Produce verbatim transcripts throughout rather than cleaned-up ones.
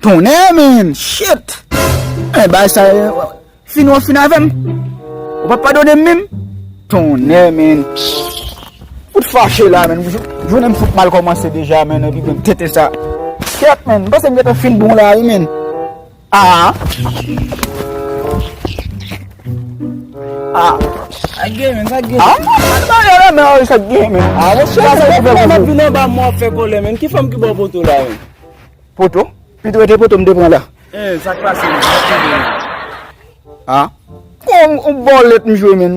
Tonnè, men, shit! Men, bagay sa, eh, fini w ap fini avè m. Ou p ap padone m menm? Tonnè, men. Fout fache la, men. Jou-, jounen m fout mal kòmanse deja, men, epi men tete sa. Kèt, men, m panse m gentan fin bon la, wi, men. Ah. Ah. Sa k gen, men, sa k gen? Ah, m pa t marye la, men, sa k gen, men. Ah, monchè, sa k gen, m ap vin anba, m ap fè kòlè, men. Ki fanm ki ba w poto la, men? Poto? Pito rete poto m te pran la. Eh, sa k pase, men? Sa k gen, men? Ah. Kon yon bòlèt m jwe, men.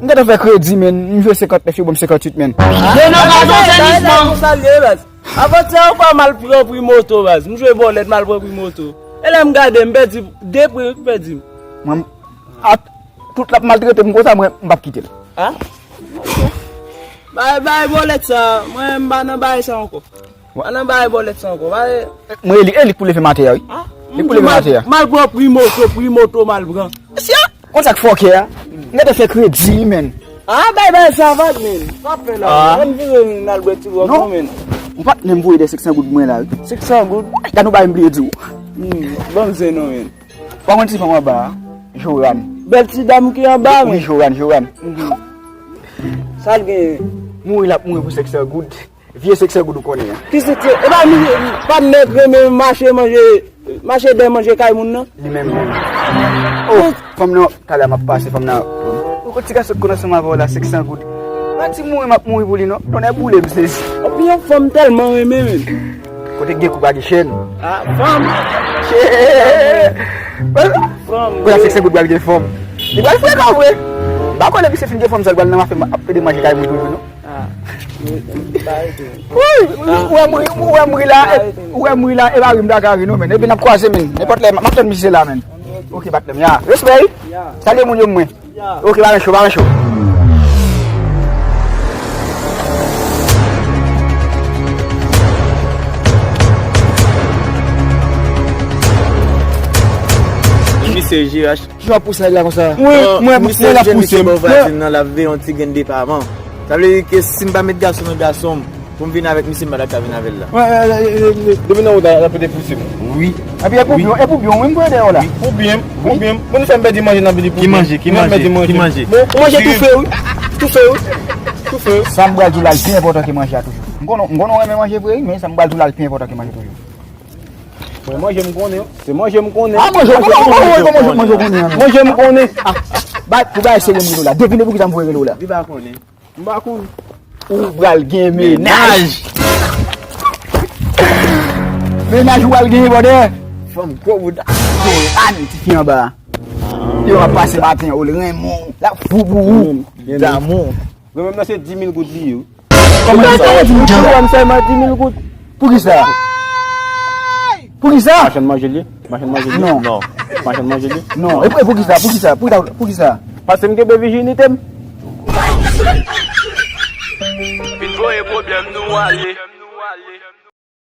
M gentan fè kredi, men. M jwe senkant nèf, yo ban m senkant uit, men. Denon pa son sènisman. Konsa l ye, baz. Avantyè ankò m al pran pri moto, baz. M jwe bòlèt, m al pran pri moto. E lè m gade, m pèdi de pri, wi, m pèdi. Mwen, a, tout l ap maltrete m konsa, mwen, m p ap kite l. Ah? Bay, bay bòlèt sa, mwen, m pa nan bay sa ankò. Pa nan bay bòlèt sa ankò, pa. Mwen, e li, e li k pou leve maten an, wi. Ah? Li k pou leve maten an. M al pran pri moto, pri moto, m al pran. Mesye! Konn sa k fòkè a? M gentan fè kredi, men. Ah, bay, bay, sa va, men. Sa fè la. Ah. Ann vire, n al bwè ti wòf, non, men. Yon patnè m voye de senk san goud mwen la, wi. Senk san goud? Gad yon bagay m bliye di w. Hmm, ban m zen non, men. Pa konn ti fanm anba a? Joran. Bèl ti dam ki anba, men. Wi, Joran, Joran. Mhm. Sa l genyen? Mouri, l ap mouri pou senk san goud. Vye senk san goud ou konnen an. Ki senk san? E pa nou, pa nèg renmen mache manje, mache dèyè manje kay moun nan? Li menm menm. Oh, fanm nan, talè m ap pase, fanm nan. Ou konn ti gason k konn ansanm avè w la, senk san goud. Pa di mouri m ap mouri pou li non. Tonnè boule m sezi. Epi yon fanm tèlman renmen, men. Kote k gen kou pa gen chèn. Ah, fanm. Fanm. Kote senk san goud pral gen fanm. Li pral frekan vre. M pa konnen misye fin gen fanm sa l pral nan mafe ap pede manje kay moun toujou non. Ah, m pa rete. Wi, ou wè m ri, ou wè m ri la, ou wè m ri la, e pa ri m ta ka ri non, men. Epi n ap kwaze, men. Nenpòt lè, m ap tann misye la, men. Ok, patnè m, ya. Respè, wi. Ya. Salye moun yo mwen. Ya. Ok, pa gen cho, pa gen cho. Misye J H. Kijan w ap pouse nèg la konsa? Mwen, mwen, mwen l ap pouse m. Misye ba w vwazin nan, l ap veye yon ti grenn depaman. Sa vle di ke si m pa met gason nan gason m, pou m vin avèk misye, m pa ta ka vin avè l la. Depi nan wout la, l ap rete pouse m. Wi. Epi e pou byen, e pou byen, wi, m voye dèyè w la. Pou byen, pou byen. Moun fè m pèdi manje nan vin pouse m. Ki manje, ki manje, ki manje? Bon, ou manje toufe, wi. Toufe, wi. Toufe. Sa m pral di w la, l pi enpòtan ke manje a toujou. M konnen, m konnen w renmen manje vre, wi, men sa m pral di w la, l pi enpòtan ke manje toujou. Mwen, manje m konnen. Se manje m konnen. Ah, manje, manje, manje, manje, manje, manje konnen, an. Manje m konnen. Ah, bay, pou bay serye m rele w la. Devine poukisa m voye rele w la. Li pa konnen. M pa konnen. Ou pral gen mennaj. Mennaj ou pral gen, brother. Fanm gwo bouda. Ann, tifi anba. Yo ap pase maten, yo renmen w. L ap fou pou ou. Damou. Mwen menm nan se di mil goud li ye, wi. Kòman sa? Ou di m sèlman di mil goud. Poukisa? Poukisa? Machann manje li? Machann manje li? Non. Non. Machann manje li? Non. E pou, e poukisa? Poukisa? Poukisa? Poukisa? Paske m kenbe vijinite m. Vin voye pwoblèm nou ale.